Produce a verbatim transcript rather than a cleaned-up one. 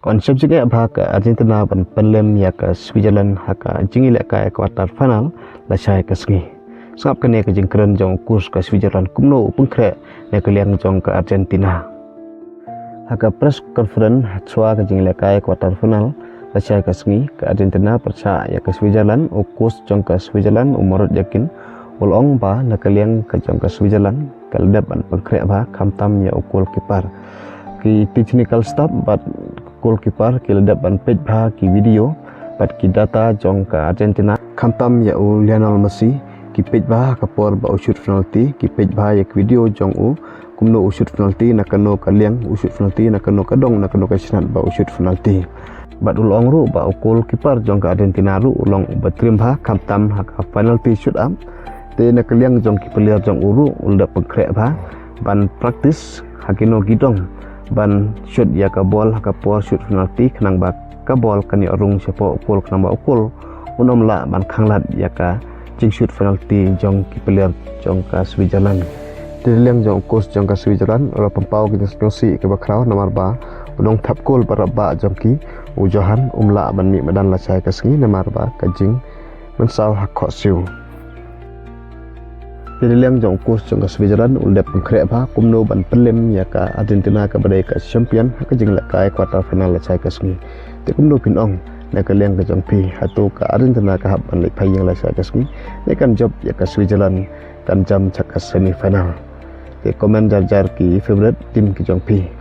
Kan shah jingeh bha ka Argentina ban pynlem ïa ka Switzerland ha ka jingïalehkai quarter final lashai ka sngi. Sngap kane ka jingkren jong u coach ka Switzerland kumno u pynkhreh na ka liang jong ka Argentina. Ha ka press conference shuwa ka jingïalehkai quarter final lashai ka sngi ka Argentina pyrshah ïa ka Switzerland, u coach jong ka Switzerland u Maurice Jakin u la ong ba na ka liang ka jong ka Switzerland ka la dep ban pynkhreh bha khamtam ïa u goalkeeper. Ki technical staff bad goalkeeper ki la dep ban peit bha ki video bad ki data jong ka Argentina khamtam ïa u Lionel Messi. Ki peit bha ka por ba u shoot penalty, ki peit bha ïa ki video jong u kumno u shoot penalty, na kano ka liang u shoot penalty, na kano ka dong, na kano ka shnat ba u shoot penalty. Bad u la ong ruh ba u goalkeeper jong ka Argentina ruh u long uba trim bha khamtam ha ka penalty shoot up. Te na ka liang jong ki player jong u ruh u la dep pynkhreh bha ban practice ha kino ki dong ban shoot ïa ka bol ha ka por shoot penalty khnang ba ka bol kan ïoh rung shapoh u goal khnang ba u goal un ym lah ban khanglad ïa ka jingshoot penalty jong ki player jong ka Switzerland. Te na liang jong u coach jong ka Switzerland u la pynpaw ka jingsngewsih kaba khraw namar ba u nongthep goal barabor jong ki u Johan um lah ban mih madan lashai ka sngi namar ba ka jingmynsaw ha khohsiew. Te na liang jong u coach jong ka Switzerland u la dep pynkhreh bha kumno ban pynlem ïa ka Argentina kaba dei ka champion ha ka jingïalehkai quarter final lashai ka sngi. Te kumno phin ong na ka liang ka jong phi, hato ka Argentina ka hap ban leit phai ïing lashai ka sngi ne kan jop ïa ka Switzerland kan jam sha ka semi final? Te comment jar jar ki favourite team ki jong phi.